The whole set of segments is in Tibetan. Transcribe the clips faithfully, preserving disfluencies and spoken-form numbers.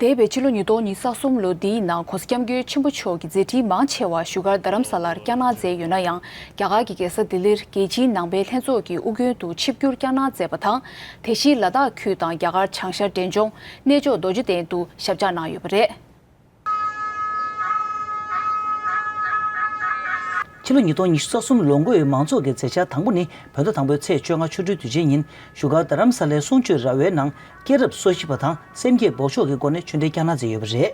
འདས་པའི་ཕྱི་ལོ་ཉིས་སྟོང་ཉི་ཤུ་རྩ་གསུམ་ལོ་འདིའི་ནང་༸གོང་ས་༸སྐྱབས་མགོན་ཆེན་པོ་མཆོག་གི་མཛད་འཕྲིན་མང་ཆེ་བ་བཞུགས་སྒར་རྡ་རམ་ས་ལར་བསྐྱངས་གནང་མཛད་ཡོད་ན་ཡང་། རྒྱ་གར་གྱི་རྒྱལ་ས་ལྡི་ལིར་རྒྱལ་སྤྱིའི་ནང་པའི་ལྷན་ཚོགས་ཀྱི་དབུ་རྒྱུན་དུ་ཆིབས་བསྒྱུར་བསྐྱངས་གནང་མཛད་པ་དང་། དེ་བཞིན་ལ་དྭགས་ཁུལ་དང་རྒྱ་གར་བྱང་ཤར་འབྲས་ལྗོངས་གནས་མཆོག་རྡོ་རྗེ་གདན་དུ་ཞབས་བཅགས་གནང་ཡོད་པ་རེད། ཕྱི་ལོ་ཉིས་སྟོང་ཉི་ཤུ་རྩ་གསུམ་ལོ་འགོའི་མང་ཚོགས་ཀྱི་མཛད་འཆར་དང་པོ་ནི་བོད་ཟླ་དང་པོའི་ཚེས་བཅོ་ལྔ་ཆོ་འཕྲུལ་དུས་ཆེན་ཉིན་བཞུགས་སྒར་རྡ་རམ་ས་ལའི་གསུང་ཆོས་ར་བའི་ནང་སྐྱེས་རབས་སོ་བཞི་པ་དང་སེམས་བསྐྱེད་འབོགས་ཆོག་གི་སྒོ་ནས་ཆོས་འབྲེལ་བསྐྱངས་གནང་མཛད་ཡོད་པ་རེད།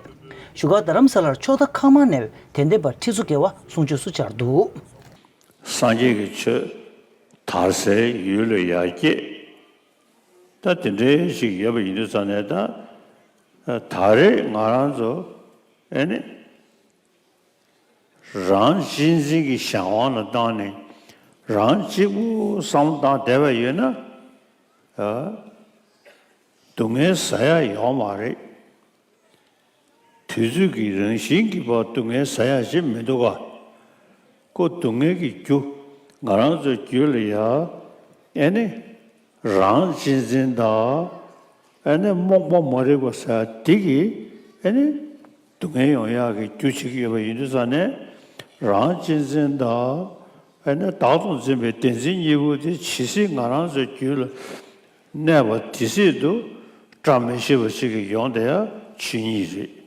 བཞུགས་སྒར་རྡ་རམ་ས་ལར་ཕྱོགས་མཐའ་ཁག་མང་ནས་དད་ལྡན་པ་ཁྲི་ཚོ་བརྒལ་བ་གསུང་ཆོས་སུ་བཅར་འདུག། སངས་རྒྱས་ཀྱི་ཆོས་དར་སའི་ཡུལ་ལ་ཡར་སྐྱེས། ད་དེ་འདྲའི་ཞིག་ཡོད་པ་ཡིན་དུས་ཙང་ནས་ད། ད་རེས་ང་རང་ཚོ་ཨེ་ནི་རང་གཅེས་འཛིན་གྱི་གཞན་དབང་ལ་བཏང་ནས་རང་གཅིག་པུ་བསམ་བློ་བཏང་བསྡད་པ་ཡོད་ན། ཨ། སྡུག་བསྔལ་ཟ་ཡ་ཡོད་མ་རེད། དུས་ཚོད་ཀྱི་རང་བཞིན་གྱིས་ཕར་སྡུག་བསྔལ་ཟ་ཡ་ཞིག་མི་འདུག་ག། ཁོ་སྡུག་བསྔལ་གྱི་རྒྱུ་ང་རང་ཚོའི་རྒྱུད་ལ་ཡ། ཨེ་ནི། རང་གཅེས་འཛིན་དང་། ཨེ་ནི་རྨོངས་པ་མ་རིག་པ་ཟེར་ཡ་དེ་གིས་ཨེ་ནི་སྡུག་བསྔལ་ཡོང་ཡག་གི་རྒྱུ་བྱེད་ཀྱི་ཡོད་པ་ཡིན་དུས་ཙང་ནས། རང་གཅེས་འཛིན་དང་། ཨེ་ནི་བདག་ཏུ་འཛིན་པའི་བདེན་འཛིན་གཉིས་པོ་དེ་ཇི་སྲིད་ང་རང་ཚོའི་རྒྱུད་ལ་གནས་པ་དེ་སྲིད་དུ་བཀྲ་མི་ཤིས་པ་ཞིག་གི་ཡོང་བསྡད་ཡ་ཆོས་ཉིད་རེད།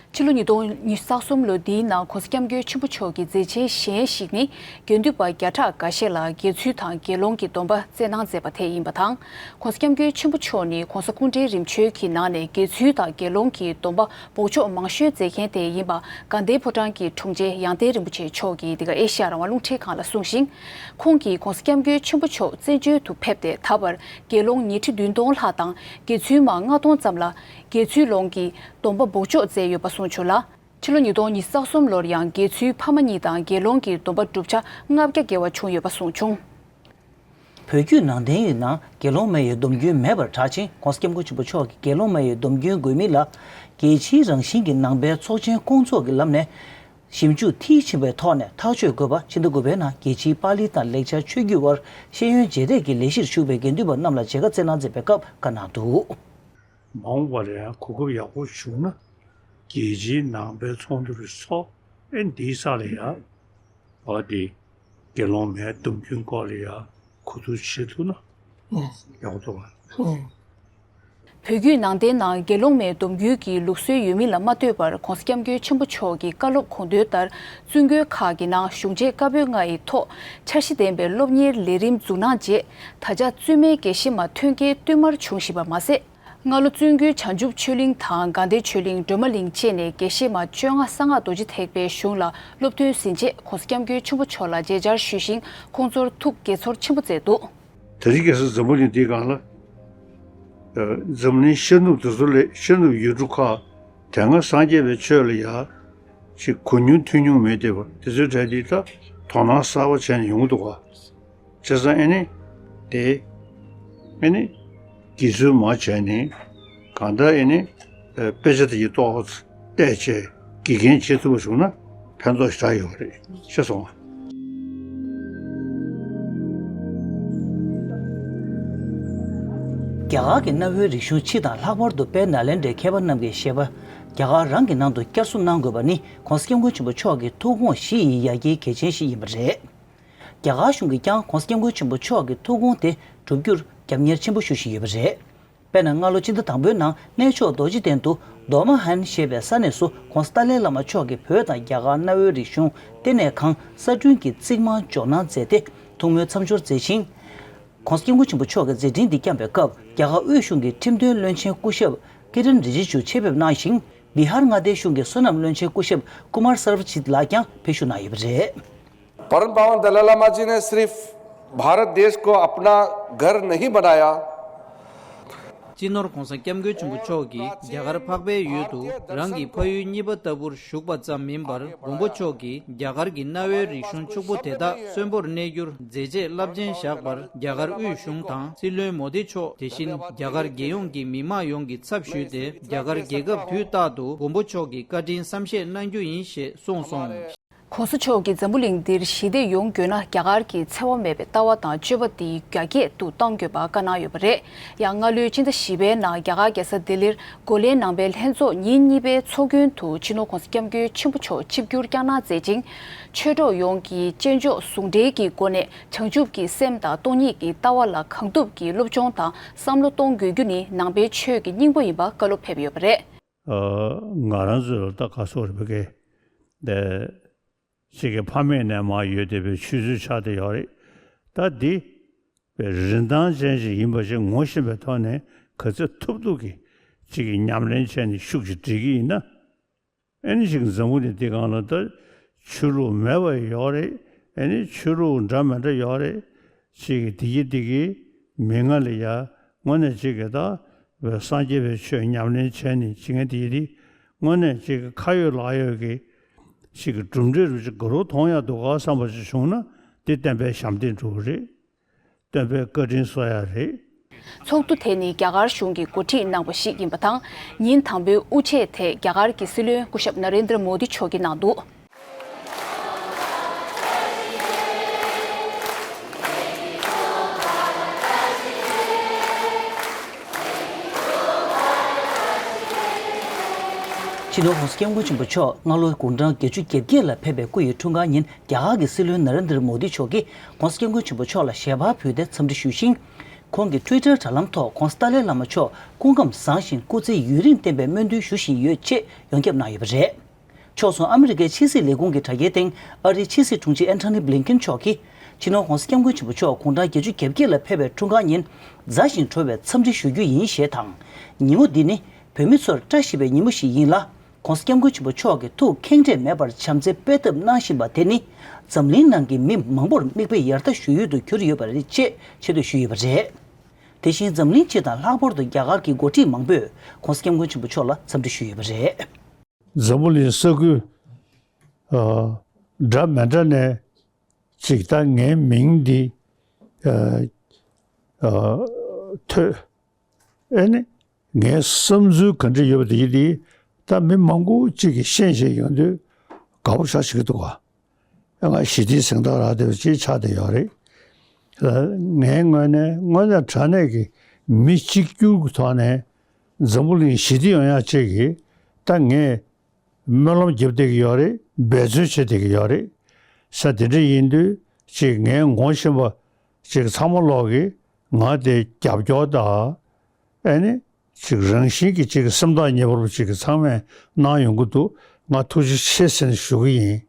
ཕྱི་ལོ་ཉིས་སྟོང་ཉི་ཤུ་རྩ་གསུམ་ལོ་འདིའི་ནང་༸གོང་ས་༸སྐྱབས་མགོན་ཆེན་པོ་མཆོག་གི་མཛད་ཆེན་གཞན་ཞིག་ནི། དགེ་འདུན་པ་བརྒྱ་ཕྲག་འགའ་ཤས་ལ་དགེ་ཚུལ་དང་དགེ་སློང་གི་སྡོམ་པ་སྩལ་གནང་མཛད་པ་དེ་ཡིན་པ་དང་། ༸གོང་ས་༸སྐྱབས་མགོན་ཆེན་པོ་མཆོག་ནི་༸གོང་ས་སྐུ་ཕྲེང་རིམ་བྱོན་གྱི་ནང་ནས་དགེ་ཚུལ་དང་དགེ་སློང་གི་སྡོམ་པ་འབོགས་ཆོག་མང་ཤོས་མཛད་མཁན་དེ་ཡིན་པ་དགའ་ལྡན་ཕོ་བྲང་གི་དྲུང་ཆེ་ཡང་སྟེང་རིན་པོ་ཆེ་མཆོག་གིས་འདི་ག་ཨེ་ཤ་ཡ་རང་དབང་རླུང་འཕྲིན་ཁང་ལ་གསུངས་ཤིང་། ཁོང་གིས་༸གོང་ས་༸སྐྱབས་མགོན་ཆེན་པོ་མཆོག་བཙན་བྱོལ་དུ་ཕེབས་ཏེ་ད་བར་དགེ་སློང་ཉི་ཁྲི་བདུན་སྟོང་ལྷག་དང་དགེ་ཚུལ་མ་ལྔ་སྟོང་ཙམ་ལ། དགེ་ཚུལ་སློང་གི་སྡོམ་པ་འབོགས་ཆོག་མཛད་ཡོད་པ་གསུངས་བྱུང་ལ། ཕྱི་ལོ་ཉིས་སྟོང་ཉི་ཤུ་རྩ་གསུམ་ལོར་ཡང་དགེ་ཚུལ་ཕ་མ་གཉིས་དང་དགེ་སློང་གི་སྡོམ་པ་བསྒྲུབ་བྱ་ལྔ་བརྒྱ་བརྒལ་བ་བྱུང་ཡོད་པ་གསུངས་བྱུང་། བོད་བརྒྱུད་ནང་བསྟན་ཡི་ནང་དགེ་སློང་མ་ཡི་སྡོམ་རྒྱུན་མེད་པར་གྲགས་ཤིང་༸གོང་ས་༸སྐྱབས་མགོན་ཆེན་པོ་མཆོག་གིས་དགེ་སློང་མ་ཡི་སྡོམ་རྒྱུན་དགོས་མིན་ལ། རྒྱལ་སྤྱིའི་རང་བཞིན་གྱི་ནང་པའི་ཚོགས་ཆེན་སྐོང་ཚོགས་ཀྱི་ལམ་ནས། ཞིབ་འཇུག་མཐིལ་ཕྱིན་པའི་ཐོག་ནས་ཐག་གཅོད་དགོས་པ་ཕྱི་ཟླ་དགུ་པའི་ནང་རྒྱལ་སྤྱིའི་པཱ་ལི་དང་ལེགས་སྦྱར་ཆོས་བརྒྱུད་དབར་ཤེས་ཡོན་བརྗེ་རེས་ཀྱི་ལས་གཞིར་ཞུགས་པའི་དགེ་འདུན་པ་རྣམས་ལ་མཇལ་ཁ་བསྩལ་གནང་མཛད་པའི་སྐབས་བཀའ་གནང་འདུག། མ་འོངས་པ་ལ་ཡང་གོ་སྐབས་ཡག་པོ་བྱུང་ན། རྒྱལ་སྤྱིའི་ནང་པའི་ཚོགས་འདུ་རེ་ཚོགས། ཨེ་འདིའི་ས་ལ་ཡ། བ་དེ། དགེ་སློང་མའི་སྡོམ་རྒྱུན་སྐོར་ལ་ཡ། གོ་བསྡུར་བྱེད་ཐུབ་ན། ཨང་། ཡག་པོ་འདུག་ག། ཨང་། བོད་བརྒྱུད་ནང་བསྟན་ནང་དགེ་སློང་མའི་སྡོམ་རྒྱུན་གྱི་ལུགས་སྲོལ་ཡོད་མིན་ལ་མ་ལྟོས་པར་༸གོང་ས་༸སྐྱབས་མགོན་ཆེན་པོ་མཆོག་གི་བཀའ་སློབ་དགོངས་དོན་ལྟར་བཙུན་དགོན་ཁག་གི་ནང་གཞུང་ཆེན་བཀའ་པོད་ལྔ་ཡི་ཐོག་འཆར་གཞི་ལྡན་པའི་སློབ་གཉེར་ལས་རིམ་འཛུགས་གནང་རྗེས། ད་ཆ་བཙུན་མའི་དགེ་བཤེས་མ་ཐོན་སྐྱེད་བསྟུད་མར་བྱུང་བཞིན་པ་མ་ཟད། སྔ་ལོ་བཙུན་དགོན་བྱང་ཆུབ་ཆོས་གླིང་དང་དགའ་ལྡན་ཆོས་གླིང་སྒྲོལ་མ་གླིང་བཅས་ནས་དགེ་བཤེས་མ་བཅོ་ལྔ་གསང་སྔགས་རྡོ་རྗེ་ཐེག་པའི་གཞུང་ལ་སློབ་ཐོན་ཟིན་རྗེས་༸གོང་ས་༸སྐྱབས་མགོན་ཆེན་པོ་མཆོག་ལ་མཇལ་བཅར་ཞུས་ཤིང་ཁོང་ཚོར་ཐུགས་དགྱེས་ཚོར་ཆེན་པོ་མཛད་འདུག། དེ་རིང་ཁ་སང་འཛམ་བུ་གླིང་འདིའི་སྒང་ལ། ཨ། འཛམ་གླིང་ཤར་ནུབ་དེ་ཚོ་ལས་ཤར་ནུབ་ཡུལ་གྲུ་ཁག་དེ་སྔ་སངས་རྒྱས་པའི་ཆོས་ལ་ཡ་ཅིག་གོ་མྱོང་ཐོས་མྱོང་མེད་བསྡད་པ་དེ་ཚོའི་གྲས་འདི་ད་དོ་སྣང་གསར་པ་བྱས་ནས་ཡོང་གི་འདུག་ག། བྱས་ཙང་ཨེ་ནི། དེ། ཨེ་ནི། དགེ་ཚུལ་མ་བྱས་ནས། གང་ལྟར་ཨེ་ནི། ཨ། དཔེ་ཆ་དེ་ཡི་ཏོག་བལྟས་བྱས་དགེ་རྒན་བྱེད་ཐུབ་པ་བྱུང་ན་ཕན་ཐོགས་ཞེ་དྲག་ཡོད་རེད། ཤེས་སོང་ང་། རྒྱ་གར་གྱི་གནའ་བོའི་རིག་གཞུང་སྤྱི་དང་ལྷག་པར་དུ་དཔལ་ནཱ་ལེནྡྲའི་མཁས་པ་རྣམས་ཀྱི་བཞེད་པ། རྒྱ་གར་རང་གི་ནང་དུ་བསྐྱར་གསོ་གནང་དགོས་པ་ནི་༸གོང་ས་༸སྐྱབས་མགོན་ཆེན་པོ་མཆོག་གི་ཐུགས་དགོངས་བཞི་ཡི་ཡ་གྱལ་གལ་ཆེན་ཞིག་ཡིན་པ་རེད། རྒྱ་གར་གཞུང་གིས་ཀྱང་༸གོང་ས་༸སྐྱབས་མགོན་ཆེན་པོ་མཆོག་གི་ཐུགས་དགོངས་དེ་བསྒྲུབ་རྒྱུར་རྒྱབ་གཉེར་ཆེན་པོ་ཞུ་བཞིན་ཡོད་པ་རེད། དཔེར་ན། སྔ་ལོ་སྤྱི་ཟླ་དང་པོའི་ནང་གནས་མཆོག་རྡོ་རྗེ་གདན་དུ་རྡོར་མ་ཧན་ཞེས་པའི་ས་གནས་སུ་༸གོང་ས་ཏཱ་ལའི་བླ་མ་མཆོག་གིས་བོད་དང་རྒྱ་གར་གནའ་བོའི་རིག་གཞུང་ལྟེ་གནས་ཁང་གསར་སྐྲུན་གྱི་རྩིག་རྨང་འཇོག་གནང་མཛད་དེ་ཐུགས་སྨོན་མཚམས་སྦྱོར་མཛད་ཅིང་། ༸གོང་ས་༸སྐྱབས་མགོན་ཆེན་པོ་མཆོག་གི་མཛད་འཕྲིན་འདི་བསྐྱངས་པའི་སྐབས་རྒྱ་གར་དབུས་གཞུང་གི་ཁྲིམས་དོན་བློན་ཆེན་སྐུ་ཞབས་ཀི་རན་རི་ཇི་ཇུ་ཆེད་ཕེབས་གནང་ཞིང་། བི་ཧར་མངའ་སྡེའི་གཞུང་གི་སོ་ནམ་བློན་ཆེན་སྐུ་ཞབས་ཀུ་མར་སར་བ་ཇིད་ལགས་ཀྱང་ཕེབས་ཞུགས་གནང་ཡོད་པ་རེད། परम पावन दलाई लामा जी ने सिर्फ भारत देश को अपना घर नहीं बनाया। སྤྱི་ནོར་༸གོང་ས་༸སྐྱབས་མགོན་ཆེན་པོ་མཆོག་གིས་རྒྱ་གར་འཕགས་པའི་ཡུལ་དུ་རང་གི་ཕ་ཡུལ་གཉིས་པ་ལྟ་བུར་བཞུགས་པ་ཙམ་མིན་པར། མགོན་པོ་མཆོག་གིས་རྒྱ་གར་གྱི་གནའ་བོའི་རིག་གཞུང་ཕྱུག་པོ་དེ་དག་གསོན་པོར་གནས་རྒྱུར་མཛད་རྗེས་རླབས་ཆེན་བཞག་པར། རྒྱ་གར་དབུས་གཞུང་དང་སྲིད་བློན་མོ་དི་མཆོག་དེ་བཞིན་རྒྱ་གར་རྒྱལ་ཡོངས་ཀྱི་མི་མང་ཡོངས་ཀྱི་ཚབ་ཞུས་ཏེ། རྒྱ་གར་རྒྱལ་ཁབ་དུས་རྟག་ཏུ་མགོན་པོ་མཆོག་གི་བཀའ་དྲིན་བསམ་ཤེས་གནང་རྒྱུ་ཡིན་ཞེས་གསུངས་སོང་། ༸གོང་ས་མཆོག་གིས་འཛམ་བུ་གླིང་འདིར་ཞི་བདེ་ཡོང་དགོས་ན། རྒྱ་གར་གྱི་འཚེ་བ་མེད་པའི་ལྟ་བ་དང་སྤྱོད་པ་འདི་རྒྱ་སྐྱེད་དུ་གཏོང་དགོས་པ་བཀའ་གནང་ཡོད་པ་རེད། ཡང་སྔ་ལོའི་ཕྱི་ཟླ་བཞི་པའི་ནང་རྒྱ་གར་རྒྱལ་ས་ལྡི་ལིར་གོ་ལའི་ནང་པའི་ལྷན་ཚོགས་ཉིན་གཉིས་པའི་ཚོགས་རྒྱན་དུ་སྤྱི་ནོར་༸གོང་ས་༸སྐྱབས་མགོན་ཆེན་པོ་མཆོག་ཆིབས་བསྒྱུར་བསྐྱངས་གནང་མཛད་ཅིང་། ཆོས་གྲོགས་ཡོངས་ཀྱིས་སྤྱན་ལྕོག་ཟུང་འབྲེལ་གྱི་སྒོ་ནས་བྱང་ཆུབ་ཀྱི་སེམས་དང་སྟོང་ཉིད་ཀྱི་ལྟ་བ་ལ་གང་ཐུབ་ཀྱིས་སློབ་སྦྱོང་དང་བསམ་བློ་གཏོང་དགོས་རྒྱུ་ནི་ནང་པའི་ཆོས་ཀྱི་སྙིང་པོ་ཡིན་པ་བཀའ་སློབ་ཕེབས་ཡོད་པ་རེད། ཨ། ང་རང་ཚོ་ལ་ད་ག་སོགས་རེད་པ་གི། དེ་གཅིག་གི་ཕ་མེས་ནས་མར་ཡོད་བསྡད་པའི་ཆོས་ཚུལ་ཆགས་བསྡད་ཡོད་རེད། ད་འདི་པའི་རིན་ཐང་ཅན་ཞིག་ཡིན་པ་ཞིག་ངོ་ཤེས་པའི་ཐོག་ནས་ག་ཚོད་ཐུབ་ཐུབ་ཀྱིས་གཅིག་གི་ཉམས་ལེན་བྱས་ནས་ཤུགས་ཀྱིས་སྒྲིལ་གྱི་ཡིན་ན། ཨེ་ནི་ཅིག་འཛམ་བུ་གླིང་འདི་སྒང་ལ་ད་ཆོས་ལུགས་མེད་པ་ཡོད་རེད། ཨེ་ནི་ཆོས་ལུགས་འདྲ་མི་འདྲ་ཡོད་རེད། ཅིག་འདི་གི་འདི་གི་མི་ང་ལ་ཡ་དངོས་གནས་ཅིག་གི་ད་སངས་རྒྱས་པའི་ཆོས་ཉམས་ལེན་བྱས་ནས་ཅིག་ངས་འདི་གི་འདི་དངོས་གནས་ཅིག་གི་ཁ་ཡོད་ལག་ཡོད་ཀྱི་ཅིག་གི་གྲུབ་འབྲས་རུ་ཅིག་དགའ་རབ་མཐོང་ཡག་འདུག་ག་བསམ་པ་ཅིག་བྱུང་ན་འདི་བསྟན་པའི་ཞབས་འདེགས་འགྲོ་གི་རེད། སྟོན་པའི་བཀའ་དྲིན་གསོ་ཡ་རེད། ཚོགས་འདུ་དེ་ནི་རྒྱ་གར་གཞུང་གིས་འགོ་ཁྲིད་གནང་བ་ཞིག་ཡིན་པ་དང་། ཉིན་དང་པོའི་དབུ་འབྱེད་དེ་རྒྱ་གར་གྱི་སྲིད་བློན་སྐུ་ཞབས་ན་རེན་དྲ་མོ་དི་མཆོག་གིས་གནང་འདུག་སྤྱི་ནོར་༸གོང་ས་༸སྐྱབས་མགོན་ཆེན་པོ་མཆོག་སྔ་ལོ་དགུང་གྲངས་བརྒྱད་ཅུ་གྱ་བརྒྱད་ལ་ཕེབས་པའི་སྐུ་ཡི་འཁྲུངས་སྐར་ཉིན་རྒྱ་གར་གྱི་སྲིད་བློན་ན་རེན་དྲ་མོ་དི་མཆོག་གིས་༸གོང་ས་༸སྐྱབས་མགོན་ཆེན་པོ་མཆོག་ལ་ཞལ་པར་ཕུལ་ཏེ་འཚམས་འདྲི་ཞུས་ཤིང་། ཁོང་གི་ཊུའི་ཊར་དྲ་ལམ་ཐོག་༸གོང་ས་ཏཱ་ལའི་བླ་མ་མཆོག་སྐུ་ཁམས་བཟང་ཞིང་སྐུ་ཚེ་ཡུན་རིང་བརྟན་པའི་སྨོན་འདུན་ཞུ་བཞིན་ཡོད་ཅེས་ཡོངས་ཁྱབ་གནང་ཡོད་པ་རེད། ཕྱོགས་མཚུངས་ཨ་མི་རི་ཀའི་ཕྱི་སྲིད་ལས་ཁུངས་ཀྱི་དྲ་རྒྱའི་སྟེང་ཨ་རིའི་ཕྱི་སྲིད་དྲུང་ཆེ་ཨན་ཐོ་ནི་བྷི་ལིན་ཀིན་མཆོག་གིས་སྤྱི་ནོར་༸གོང་ས་༸སྐྱབས་མགོན་ཆེན་པོ་མཆོག་དགུང་གྲངས་བརྒྱད་ཅུ་གྱ་བརྒྱད་ལ་ཕེབས་པའི་འཁྲུངས་སྐར་ཉིན་མཛའ་ཞིང་བྲོ་བའི་འཚམས་འདྲི་ཞུ་རྒྱུ་ཡིན་ཞེས་དང་། ཉིན་མོ་འདི་ནི་བོད་མི་ཚོར་བཀྲ་ཤིས་པའི་ཉིན་མོ་ཞིག་ཡིན་ལ། ༸གོང་ས་༸སྐྱབས་མགོན་ཆེན་པོ་མཆོག་གིས་ཐུགས་ཁེངས་དྲེགས་མེད་པར་བྱམས་བརྩེའི་དཔེ་བཏབ་གནང་བཞིན་པ་དེ་ནི་འཛམ་གླིང་ནང་གི་མི་མང་པོར་མིག་དཔེ་ཡར་ལྟ་ཞུ་ཡུལ་དུ་གྱུར་ཡོད་པ་རེད་ཅེས་ཆེ་བསྟོད་ཞུས་ཡོད་པ་རེད། དེ་བཞིན་འཛམ་གླིང་སྤྱི་དང་ལྷག་པར་དུ་རྒྱ་གར་གྱི་འགོ་ཁྲིད་མང་པོས་༸གོང་ས་༸སྐྱབས་མགོན་ཆེན་པོ་མཆོག་ལ་འཚམས་འདྲི་ཞུས་ཡོད་པ་རེད། འཛམ་བུ་གླིང་ས་ཁུལ་ཨ་འདྲ་མི་འདྲ་ནས་ཅིག་ད་ངའི་མིང་འདི་ཨ་ཨ་ཐོས། ཨེ་ནི་ངའི་བསམ་ཚུལ་ག་འདྲ་ཡོད་པ་དེ་འདི་ད་མི་མང་པོ་ཅིག་གིས་ཤེས་བཞིན་ཡོང་དུས་དགའ་པོ་ཞེ་དྲག་བྱེད་ཀྱི་འདུག་ག་ང་ཞི་བདེའི་གཟེངས་རྟགས་རག་བསྡད་པ་ཅིག་ཆགས་བསྡད་ཡོད་རེད། ངའི་ངོས་ནས་དངོས་གནས་དྲང་གནས་ཀྱི་མི་གཅིག་གྱུར་གྱི་ཐོག་ནས་འཛམ་བུ་གླིང་ཞི་བདེ་ཡོང་ཡག་ཅིག་གི་ད་ངས་སྨོན་ལམ་རྒྱབ་བསྡད་ཀྱི་ཡོད་རེད། འབད་བརྩོན་བྱེད་བསྡད་ཀྱི་ཡོད་རེད། ས་དེ་འདྲ་ཡིན་དུས་ཅིག་ངའི་ངོ་ཤེས་པ་ཅིག་ཚང་མ་ལོག་གིས་ང་དེ་རྒྱབ་སྐྱོར་དང་ཨེ་ནི་ཅིག་རང་བཞིན་གྱི་ཅིག་སེམས་ཐག་ཉེ་བོར་ཅིག་ཚང་མས་གནང་ཡོང་གི་འདུག་ང་ཐུགས་རྗེ་ཆེ་ཟེར་ནས་ཞུ་གི་ཡིན།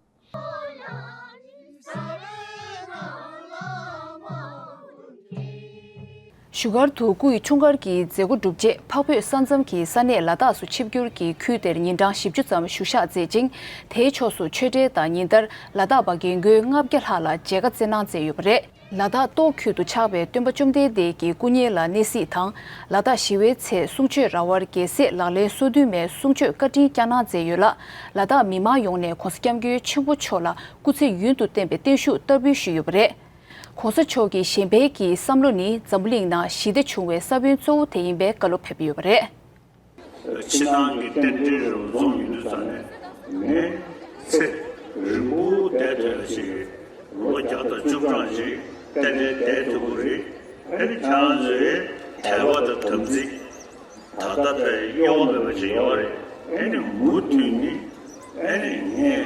བཞུགས་སྒར་དུ་སྐུ་ཡི་འཁྲུངས་སྐར་གྱི་མཛད་སྒོ་གྲུབ་རྗེས་འཕགས་བོད་ས་མཚམས་ཀྱི་ས་གནས་ལ་དྭགས་སུ་ཆིབས་བསྒྱུར་གྱིས་ཁུལ་དེར་ཉིན་གྲངས་བཞི་བཅུ་ཙམ་བཞུགས་ཞག་མཛད་ཅིང་། དེའི་ཕྱོགས་སུ་ཆོས་འབྲེལ་དང་ཉིན་ལྟར་ལ་དྭགས་པ་རྒན་རྒོན་ལྔ་བརྒྱ་ལྷག་ལ་མཇལ་ཁ་བསྩལ་གནང་མཛད་ཡོད་པ་རེད། ལ་དྭགས་ཏོག་ཁུལ་དུ་ཆགས་པའི་སྟོན་པ་བཅོམ་ལྡན་འདས་ཀྱི་སྐུ་བརྙན་ལ་གནས་གཟིགས་དང་། ལ་དྭགས་ཞི་བའི་ཚེ་གསུང་ཆོས་ར་བར་རྒྱལ་སྲས་ལག་ལེན་སོ་བདུན་མའི་གསུང་ཆོས་བཀའ་དྲིན་བསྐྱངས་གནང་མཛད་ཡོད་ལ། ལ་དྭགས་མི་མང་ཡོངས་ནས་༸གོང་ས་༸སྐྱབས་མགོན་ཆེན་པོ་མཆོག་ལ་སྐུ་ཚེ་ཡུན་དུ་བརྟན་པའི་བརྟན་བཞུགས་བསྟར་འབུལ་ཞུས་ཡོད་པ་རེད། ༸གོང་ས་མཆོག་གི་གཞན་ཕན་གྱི་བསམ་བློ་ནི་འཛམ་བུ་གླིང་ནང་ཞི་བདེ་བྱུང་བའི་ས་བོན་གཙོ་བོ་དེ་ཡིན་པའི་བཀའ་སློབ་ཕེབས་ཡོད་པ་རེད། ཕྱི་ནང་གི་རྟེན་འབྲེལ་རུ་འཛོམས་ཡོང་དུས་ཙམ་ནས་ངས་ཚེ་རིང་པོ་བསྡད་ཐུབ་ཡ་ཞིག་ལོ་བརྒྱ་དང་བཅུ་གྲངས་ཤིག་རྟེན་འབྲེལ་བསྡད་ཐུབ་ཀྱི་རེད། ཨ་ནི་ཁྱེད་རང་ཚོའི་དད་པ་དང་དམ་ཚིག་ད་ལྟ་དེ་གཡོ་མེད་པ་ཞིག་ཡོད་རེད། ཨ་ནི་མུ་མཐུད་ནས་ཨ་ནི་ངས་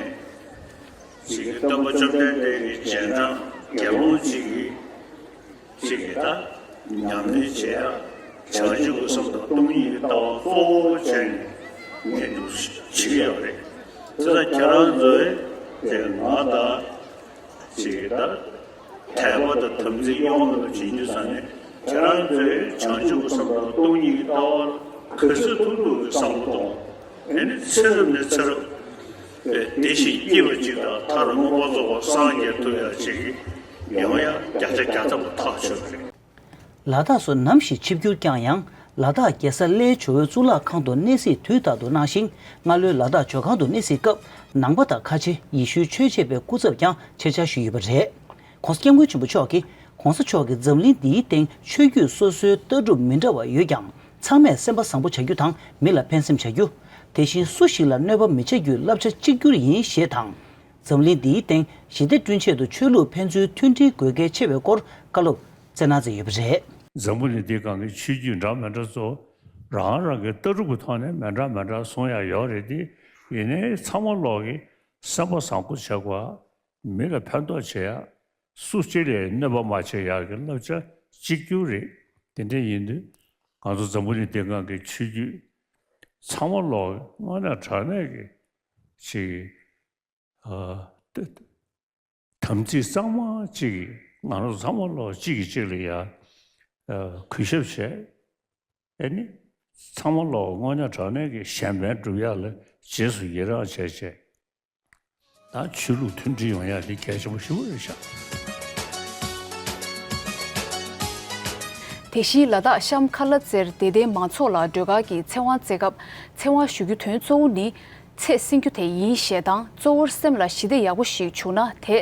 ཅིག་གི་སྟོན་པ་བཅོམ་ལྡན་འདས་ཀྱི་རྗེས་འབྲང་དགེ་སློང་ཅིག་གི་ཅིག་གི་ད་ཉམས་ལེན་བྱེད་ཡ་བྱང་ཆུབ་ཀྱི་སེམས་དང་སྟོང་ཉིད་ཀྱི་ལྟ་བ་གཙོ་བོ་བྱས་ནས་ངས་འདུག་བྱེད་ཀྱི་ཡོད་རེད། དེ་ལ་ཁྱེད་རང་ཚོས་དེ་ང་དང་ཅིག་གི་ད་དད་པ་དང་དམ་ཚིག་གཡོ་མེད་པ་བྱེད་རྒྱུ་ས་ནས་ཁྱེད་རང་ཚོས་བྱང་ཆུབ་ཀྱི་སེམས་དང་སྟོང་ཉིད་ཀྱི་ལྟ་བ་ག་ཚོད་ཐུབ་ཐུབ་ཀྱི་བསམ་བློ་གཏོང་། ཨ་ནི་ཚེ་རབས་ནས་ཚེ་རབས་བདེ་ཞིང་སྐྱིད་པ་ཅིག་དང་མཐར་མངོན་པར་རྫོགས་པར་སངས་རྒྱས་ཐུབ་ཡ་ཅིག་ཡོང་ཡ་བརྒྱ་ཆ་བརྒྱ་ཐམ་པ་ཐག་ཆོད་པ་རེད། ལ་དྭགས་སུ་ནམ་ཞིག་ཆིབས་བསྒྱུར་བསྐྱངས་ཡང་། ལ་དྭགས་རྒྱལ་ས་གླེའི་ཇོ་བོའི་གཙུག་ལག་ཁང་དུ་གནས་གཟིགས་དུས་ལྟར་དུ་གནང་ཞིང་། སྔ་ལོའི་ལ་དྭགས་ཇོ་ཁང་དུ་གནས་གཟིགས་སྐབས། ནང་པ་དང་ཁ་ཆེ་ཡེ་ཤུའི་ཆོས་བྱེད་པའི་སྐུ་ཚབ་ཀྱང་ཆེད་བཅར་ཞུས་ཡོད་པ་རེད། ༸གོང་ས་༸སྐྱབས་མགོན་ཆེན་པོ་མཆོག་གིས་༸གོང་ས་མཆོག་གིས་འཛམ་གླིང་འདིའི་སྟེང་ཆོས་བརྒྱུད་སོ་སོའི་ལྟ་གྲུབ་མི་འདྲ་བ་ཡོད་ཀྱང་། ཚང་མས་སེམས་པ་བཟང་པོ་བྱ་རྒྱུ་དང་མི་ལ་ཕན་སེམས་བྱ་རྒྱུ། དེ་བཞིན་སུ་ཞིག་ལ་གནོད་པ་མི་བྱ་རྒྱུའི་བསླབ་བྱ་གཅིག་གྱུར་ཡིན་ཞེས་དང་། འཛམ་གླིང་འདིའི་སྟེང་ཞི་བདེ་བསྐྲུན་ཆེད་དུ་ཆོས་ལུགས་ཕན་ཚུན་མཐུན་སྒྲིལ་དགོས་གལ་ཆེ་བའི་སྐོར་བཀའ་སློབ་སྩལ་གནང་མཛད་ཡོད་པ་རེད། འཛམ་བུ་གླིང་འདིའི་སྒང་གི་ཆོས་བརྒྱུད་འདྲ་མི་འདྲ་ཚོ་རང་རང་གི་ལྟ་གྲུབ་ཀྱི་ཐོག་ནས་མི་འདྲ་མི་འདྲ་གསུང་ཡ་ཡོད་རེད་དེ། ཡིན་ནའི་ཚང་མ་ལོག་གི་སེམས་པ་བཟང་པོ་བྱེད་དགོས། མི་ལ་ཕན་ཐོགས་བྱེད་ཡ། སུ་གཅིག་ལ་གནོད་པ་མ་བྱེད་ཡག་གི་བསླབ་བྱ་གཅིག་གྱུར་རེད། དེ་འདྲ་ཡིན་དུས་ང་ཚོ་འཛམ་བུ་གླིང་འདིའི་སྒང་གི་ཆོས་བརྒྱུད་ཚང་མ་ལོག་དངོས་གནས་དྲང་གནས་ཀྱི་ཅིག་ཨ་དམ་ཚིག་གཙང་མ་གཅིག་གིས་ང་རང་ཚོ་ཚང་མ་ལོག་གཅིག་གིས་གཅིག་ལ་ཡ་ཨ་གུས་ཞབས་བྱས། ཨེ་ནི་ཚང་མ་ལོག་དངོས་གནས་དྲང་གནས་ཀྱི་གཞན་ཕན་སྒྲུབ་ཡག་ལ་རྗེས་སུ་ཡི་རང་བྱས་བྱས། ད་ཆོས་ལུགས་མཐུན་སྒྲིལ་ཡོང་ཡ་དེ་གལ་ཆེན་པོ་ཞེ་པོ་རེད་ཤག་དེ་བཞིན་ལ་དྭགས་གཤམ་ཁ་ལ་རྩེར་དད་ལྡན་མང་ཚོགས་ལ་སྒྲོལ་དཀར་གྱི་ཚེ་དབང་སྩལ་སྐབས་ཚེ་དབང་ཞུ་རྒྱུ་དོན་གཙོ་བོ་ནི་ཚེ་བསྲིང་རྒྱུ་དེ་ཡིན་ཞེས་དང་གཙོ་བོར་སེམས་ལ་ཞི་བདེ་ཡག་པོ་ཞིག་བྱུང་ན་དེ་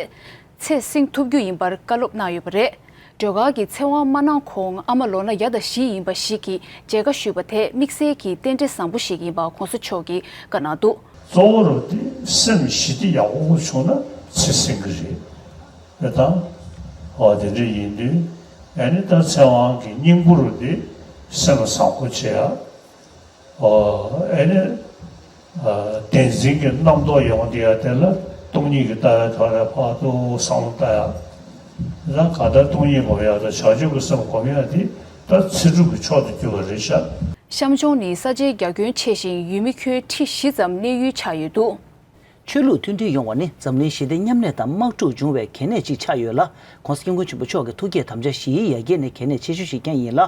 ཚེ་བསྲིང་ཐུབ་རྒྱུ་ཡིན་པར་བཀའ་སློབ་གནང་ཡོད་པ་རེད། སྒྲོལ་དཀར་གྱི་ཚེ་དབང་མ་གནང་གོང་ཨ་མ་ལོ་ན་བརྒྱ་དང་བཞི་ཡིན་པ་ཞིག་གིས་མཇལ་ཁ་ཞུས་པ་དེ་དམིགས་བསལ་གྱི་རྟེན་འབྲེལ་བཟང་པོ་ཞིག་ཡིན་པ་གོང་ས་མཆོག་གིས་བཀའ་གནང་འདུག་གཙོ་བོ་རུ་དེ་སེམས་ཞི་བདེ་ཡག་པོ་བྱུང་ན་ཚེ་བསྲིང་གི་རེད། དེ་དང་། ཨོ་དེ་འདྲ་ཡིན་དུས་ཨ་ནི་ད་ཚེ་དབང་གི་སྙིང་པོ་རུ་དེ་སེམས་བཟང་པོ་བྱེད་ཡ། ཨོ་ཨ་ནི་ཨ་བདེན་འཛིན་གྱི་རྣམ་རྟོག་ཡོང་བསྡད་ཡ་དེ་ལ་སྟོང་ཉིད་ཀྱི་ལྟ་བའི་ཐོག་ནས་ཕར་ཏུ་བསམ་བློ་བཏང་ཡ། ད་གང་ལྟར་སྟོང་ཉིད་སྒོམ་ཡ་དང་བྱང་ཆུབ་ཀྱི་སེམས་སྒོམ་ཡ་དེ་ད་ཚེ་སྒྲུབ་ཀྱི་མཆོག་ཏུ་གྱུར་པ་རེད་ཤག་བཤམས་ལྗོངས་ནི་ས་ཆའི་རྒྱ་ཁྱོན་ཆེ་ཞིང་ཡུལ་མི་ཁྱོན་ཁྲི་བཞི་ཙམ་གནས་ཡུལ་ཆགས་ཡོད་འདུག་ཆོས་ལུགས་མཐུན་སྒྲིལ་ཡོང་བ་ནི་འཛམ་གླིང་ཞི་བདེ་མཉམ་གནས་དང་དམག་འཁྲུག་འབྱུང་བའི་གལ་གནད་ཅིག་ཆགས་ཡོད་ལ། ༸གོང་ས་༸སྐྱབས་མགོན་ཆེན་པོ་མཆོག་གི་ཐུགས་བསྐྱེད་དམ་བཅའ་བཞི་ཡི་ཡར་རྒྱས་ནི་གལ་གནད་ཆེ་ཤོས་ཤིག་ཀྱང་ཡིན་ལ།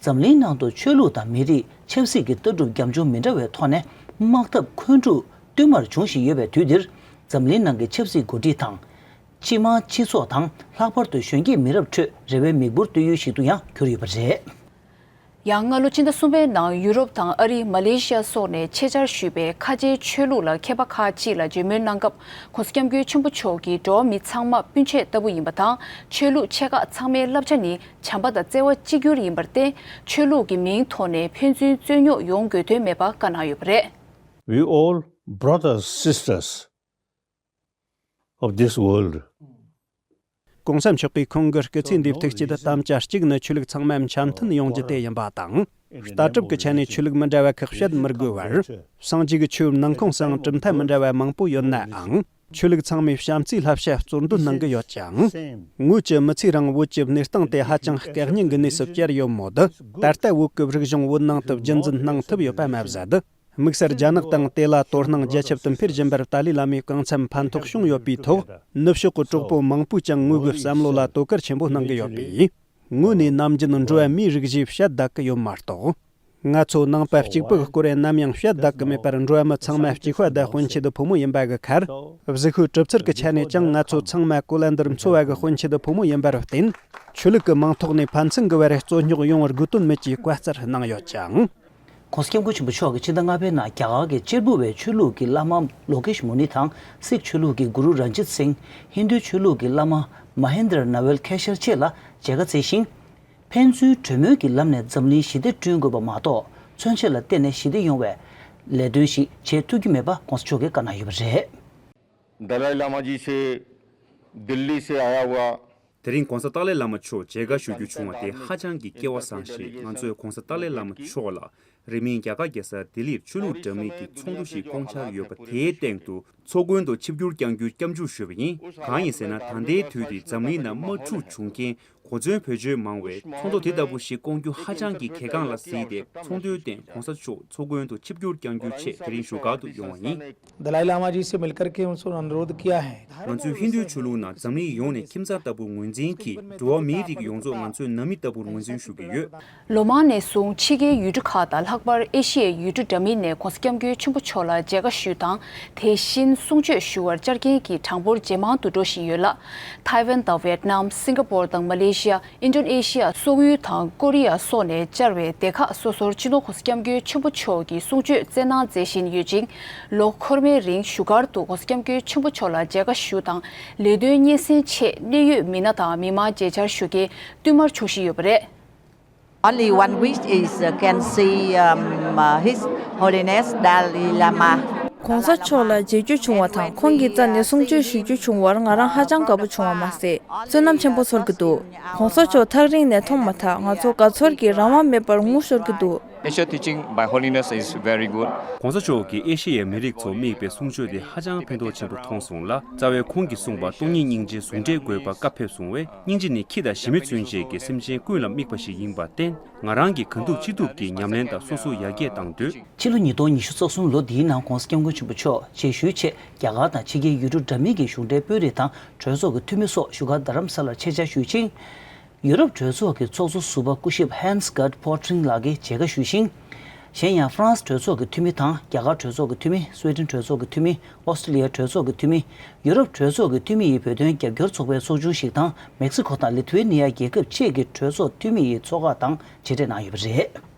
འཛམ་གླིང་ནང་དུ་ཆོས་ལུགས་དང་མི་རིགས་ཆབ་སྲིད་ཀྱི་ལྟ་གྲུབ་རྒྱབ་ལྗོངས་མི་འདྲ་བའི་ཐོག་ནས་དམག་འཐབ་འཁོན་འཁྲུག་བསྟུད་མར་འབྱུང་བཞིན་ཡོད་པའི་དུས་འདིར། འཛམ་གླིང་ནང་གི་ཆབ་སྲིད་འགོ་ཁྲིད་དང་། སྤྱི་དམངས་སྤྱི་ཚོགས་དང་ལྷག་པར་དུ་གཞོན་སྐྱེས་མི་རབས་ཁྲོད་རེ་བའི་མིག་འབུར་གཏོད་ཡུལ་ཞིག་ཏུ་ཡང་གྱུར་ཡོད་པ་རེད། ཡང་སྔ་ལོ་ཕྱི་ཟླ་གསུམ་པའི་ནང་ཡུ་རོབ་དང་ཨ་རི་མ་ལེ་ཤི་ཡ་སོགས་ནས་ཆེད་བཅར་ཞུས་པའི་ཁ་ཆེའི་ཆོས་ལུགས་ལ་མཁས་པ་ཁག་ཅིག་ལ་བརྗེ་སྨོན་གནང་སྐབས་༸གོང་ས་༸སྐྱབས་མགོན་ཆེན་པོ་མཆོག་གིས་འགྲོ་བ་མི་ཚང་མ་སྤུན་མཆེད་ལྟ་བུ་ཡིན་པ་དང་ཆོས་ལུགས་ཆེ་ཁག་ཚང་མའི་བསླབ་བྱ་ནི་བྱམས་པ་དང་བརྩེ་བ་གཅིག་གྱུར་ཡིན་པར་བརྟེན་ཆོས་ལུགས་ཀྱི་མིང་ཐོག་ནས་ཕན་ཚུན་རྩོད་རྙོག་ཡོང་དགོས་དོན་མེད་པ་བཀའ་གནང་ཡོད་པ་རེད། We all brothers, sisters of this world. གོང་ས་མཆོག་གིས་ཁོང་གི་སྐུ་ཚེ་འདིའི་ཐུགས་བསྐྱེད་དམ་བཅའ་གཅིག་ནི་ཆོས་ལུགས་ཚང་མ་འཆམ་མཐུན་ཡོང་རྒྱུ་དེ་ཡིན་པ་དང་། ལྟ་གྲུབ་ཀྱི་ཆ་ནས་ཆོས་ལུགས་མི་འདྲ་བ་ཁག་བཤད་མི་དགོས་པར། སངས་རྒྱས་ཀྱི་ཆོས་ནང་ཁོངས་སུའང་གྲུབ་མཐའ་མི་འདྲ་བ་མང་པོ་ཡོད་ནའང་། ཆོས་ལུགས་ཚང་མས་བྱམས་བརྩེའི་བསླབ་བྱ་གཙོར་འདོན་གནང་གི་ཡོད་ཅིང་། ངོས་ཀྱི་མི་ཚེའི་རིང་བོད་ཀྱི་གནས་སྟངས་དེ་ཧ་ཅང་སྐད་སྙིགས་ཀྱི་གནས་སུ་གྱར་ཡོད་མོད། ད་ལྟ་བོད་ཀྱི་རིག་གཞུང་བོད་ནང་དུ་རྒྱུན་འཛིན་གནང་ཐུབ་ཡོད་པ་མ་ཟད། དམིགས་བསལ་རྒྱ་ནག་དང་དེ་ལ་དོ་སྣང་རྒྱ་ཁྱབ་ཏུ་འཕེལ་བཞིན་པར་ཏཱ་ལའི་བླ་མའི་རྐང་འཚམ་ཕན་ཐོགས་བྱུང་ཡོད་པའི་ཐོག་ནུབ་ཕྱོགས་ཀྱི་གྲོགས་པོ་མང་པོས་ཀྱང་ངོས་ཀྱི་བསམ་བློ་ལ་དོ་ཁུར་ཆེན་པོ་གནང་གི་ཡོད་པས། ངོས་ནས་ནམ་རྒྱུན་འགྲོ་བ་མིའི་རིགས་ཞེས་བཤད་བསྡད་ཀྱི་ཡོད་མ་གཏོགས། ང་ཚོ་ནང་པ་གཅིག་པུ་གི་སྐོར་ནམ་ཡང་བཤད་བསྡད་ཀྱི་མེད་པར། འགྲོ་བ་མི་ཚང་མ་གཅིག་པ་དང་དཔོན་ཆེན་དུ་ཕོ་མོ་ཡིན་པ་གི་ཁར། གཟུགས་པོའི་གྲུབ་ཚུལ་གྱི་ཆ་ནས་ཀྱང་ང་ཚོ་ཚང་མ་གོ་ལ་འདིར་འཚོ་བ་གི་དཔོན་ཆེན་དུ་ཕོ་མོ་ཡིན་པར་བརྟེན། ཆོས་ལུགས་ཀྱི་མིང་ཐོག་ནས་ཕན་ཚུན་གྱི་བར་རྩོད་རྙོག་ཡོང་བར་དགོས་དོན་མེད་ཅེས་བཀའ་སྩལ་གནང་ཡོད་ཅིང་། ༸གོང་ས་༸སྐྱབས་མགོན་ཆེན་པོ་མཆོག་གིས་ཕྱི་ཟླ་ལྔ་པའི་ནང་རྒྱ་གར་གྱི་གཅེར་བུ་བའི་ཆོས་ལུགས་ཀྱི་བླ་མ་ལོ་ཀེཤ་མུ་ནི་དང་སིག་ཆོས་ལུགས་ཀྱི་གུ་རུ་རན་ཇིད་སིང་། ཧིན་རྡུའི་ཆོས་ལུགས་ཀྱི་བླ་མ་མ་ཧེན་དྲ་ན་ཝེལ་ཁེ་ཤར་བཅས་ལ་མཇལ་ཁ་བསྩལ་ཞིང་། ཕན་ཚུན་གྲོས་མོལ་གྱི་ལམ་ནས་འཛམ་གླིང་ཞི་བདེ་བསྐྲུན་དགོས་པ་མ་གཏོགས། མཚོན་བྱེད་ལ་བརྟེན་ནས་ཞི་བདེ་ཡོང་བའི་ལས་དོན་ཞིག་བྱེད་ཐུབ་ཀྱི་མེད་པ་༸གོང་ས་མཆོག་གིས་བཀའ་གནང་ཡོད་པ་རེད། दलाई लामा जी से दिल्ली से आया हुआ དེ་རིང་༸གོང་ས་ཏཱ་ལའི་བླ་མ་མཆོག་མཇལ་ཁ་ཞུ་རྒྱུ་བྱུང་བ་དེ་ཧ་ཅང་གི་སྐལ་བ་བཟང་ཞིང་། ང་ཚོས་༸གོང་ས་ཏཱ་ལའི་བླ་མ་མཆོག་ལ་རིང་མིན་རྒྱ་གར་རྒྱལ་ས་ལྡི་ལིར་ཆོས་ལུགས་འདྲ་མིན་གྱི་ཚོགས་འདུ་ཞིག་བསྐོང་འཆར་ཡོད་པ་དེའི་སྟེང་དུ་ཚོགས་མགོན་དུ་ཆིབས་བསྒྱུར་བསྐྱང་རྒྱུའི་སྐྱབས་འཇུག་ཞུས་པ་ཡིན། གང་ཡིན་ཟེར་ན། ད་ལྟའི་དུས་འདི་འཛམ་གླིང་ནང་དམག་འཁྲུག་བྱུང་རྐྱེན་གོ་མཚོན་བེད་སྤྱོད་མང་བས། ཚོགས་འདུ་དེ་ལྟ་བུ་ཞིག་བསྐོང་རྒྱུ་ཧ་ཅང་གི་གལ་འགངས་ལ་གཟིགས་ཏེ། ཚོགས་འདུའི་སྟེང་༸གོང་ས་མཆོག་ཚོགས་མགོན་དུ་ཆིབས་བསྒྱུར་བསྐྱང་རྒྱུའི་ཆེད་དེ་རིང་བཞུགས་སྒར་དུ་ཡོང་བ་ཡིན། दलाई लामा जी से मिलकर के उनसे अनुरोध किया है। ང་ཚོས་ཧིན་རྡུའི་ཆོས་ལུགས་ནང་འཛམ་གླིང་ཡོངས་ནས་ཁྱིམ་ཚང་ལྟ་བུར་ངོས་འཛིན་གྱིས། འགྲོ་བ་མིའི་རིགས་ཡོངས་རྫོགས་ང་ཚོས་ནང་མི་ལྟ་བུར་ངོས་འཛིན་ཞུ་གི་ཡོད། ལོ་མང་ནས་བཟུང་ཕྱི་རྒྱལ་ཡུལ་གྲུ་ཁག་དང་། ལྷག་པར་ཨེ་ཤི་ཡའི་ཡུལ་གྲུ་འདྲ་མིན་ནས་༸གོང་ས་༸སྐྱབས་མགོན་ཆེན་པོ་མཆོག་ལ་མཇལ་ཁ་ཞུ་དང་། དེ་བཞིན་གསུང་ཆོས་ཞུ་བར་བཅར་མཁན་གྱི་གྲངས་འབོར་ཇེ་མང་དུ་འགྲོ་བཞིན་ཡོད་ལ། ཐའེ་ཝན་དང་ཝེད་ནམ། སིང་ག་པོར་དང་མ་ལེ་ཤི་ཡ། ཨིན་ཌོ་ནེ་ཤི་ཡ། སོག་ཡུལ་དང་ཀོ་རི་ཡ་སོགས་ནས་བཅར་བའི་སྡེ་ཁག་སོ་སོར་སྤྱི་ནོར་༸གོང་ས་༸སྐྱབས་མགོན་ཆེན་པོ་མཆོག་གིས་གསུང་ཆོས་སྩལ་གནང་མཛད་བཞིན་ཡོད་ཅིང་། ལོ་འཁོར་མའི་རིང་བཞུགས་སྒར་དུ་༸གོང་ས་༸སྐྱབས་མགོན་ཆེན་པོ་མཆོག་ལ་མཇལ་ཁ་ཞུ་དང་། ལས་དོན་སྙན་སེང་ཆེད་གནད་ཡོད་མི་སྣ་དང་མི་མང་མཇལ་བཅར་ཞུ་མཁན་བསྟུད་མར་འབྱུང་བཞིན་ཡོད་པ་རེད། Only one wish is, uh, can see, um, uh, His Holiness Dalai Lama. ༸གོང་ས་མཆོག་ལ་མཇལ་རྒྱུ་བྱུང་བ་དང་། ཁོང་གི་རྩ་ནས་གསུང་ཆོས་ཞུ་རྒྱུ་བྱུང་བར་ང་རང་ཧ་ཅང་དགའ་པོ་བྱུང་བ་མ་ཟད། བསོད་ནམས་ཆེན་པོ་ཚོར་གྱི་འདུག ༸གོང་ས་མཆོག་ཐག་རིང་ནས་མཐོང་མ་ཐག་ང་ཚོ་དགའ་ཚོར་གྱིས་རང་དབང་མེད་པར་ངུ་ཤོར་གྱི་འདུག Asia teaching by Holiness is very good. ༸གོང་ས་མཆོག་གིས་ཨེ་ཤེ་ཡའི་མི་རིགས་ཚོ་དམིགས་པའི་གསུང་ཆོས་དེ་ཧ་ཅང་ཕན་ཐོགས་ཆེན་པོ་མཐོང་སོང་ལ། རྩ་བའི་ཁོང་གིས་གསུངས་པ་སྟོང་ཉིད་སྙིང་རྗེ་ཟུང་འབྲེལ་དགོས་པ་བཀའ་ཕེབས་སོང་བས། སྙིང་རྗེ་ནི་ཁྱི་དང་ཞི་མི་ཚུན་ཆད་ཀྱི་སེམས་ཅན་ཀུན་ལ་དམིགས་པ་ཞིག་ཡིན་པར་བརྟེན། ང་རང་གིས་གང་ཐུབ་ཅི་ཐུབ་ཀྱིས་ཉམས་ལེན་དང་སོ་སོ་ཡར་རྒྱས་གཏང་འདོད། ཕྱི་ལོ་ཉིས་སྟོང་ཉི་ཤུ་རྩ་གསུམ་ལོ་འདིའི་ནང་༸གོང་ས་༸སྐྱབས་མགོན་ཆེན་པོ་མཆོག་ཆེད་ཞུས་ཆེད་རྒྱ་གར་དང་ཕྱི་རྒྱལ་ཡུལ་གྲུ་འདྲ་མིན་གྱི་གཞུང་འབྲེལ་དཔོན་རིགས་དང་གྲོས་ཚོགས་ཀྱི་འཐུས་མི་སོགས་བཞུགས་སྒར་རྡ་རམ་ས་ལར་ཆེད་བཅར་ཞུས་ཤིང་། ཡུ་རོབ་གྲོས་ཚོགས་ཀྱི་ཚོགས་གཙོ་ཟུར་པ་སྐུ་ཞབས་Hans Gert Pöttering ལགས་ཀྱིས་མཇལ་ཁ་ཞུས་ཤིང་། གཞན་ཡང་ཧྥ་རན་སི་གྲོས་ཚོགས་ཀྱི་འཐུས་མི་དང་། རྒྱ་གར་གྲོས་ཚོགས་ཀྱི་འཐུས་མི། སུའེ་ཏེན་གྲོས་ཚོགས་ཀྱི་འཐུས་མི། ཨོ་སི་ཀྲི་ལི་ཡ་གྲོས་ཚོགས་ཀྱི་འཐུས་མི། ཡུ་རོབ་གྲོས་ཚོགས་ཀྱི་འཐུས་མི་ཡི་བོད་དོན་རྒྱབ་སྐྱོར་ཚོགས་པའི་ཚོགས་ཆུང་ཞིག་དང་། མེག་སི་ཁོ་དང་ལི་ཐུ་ཝེ་ནི་ཡ་རྒྱལ་ཁབ་བཅས་ཀྱི་གྲོས་ཚོགས་འཐུས་མི་ཡི་ཚོགས་ཁག་དང་མཇལ་འཕྲད་གནང་ཡོད་པ་རེད།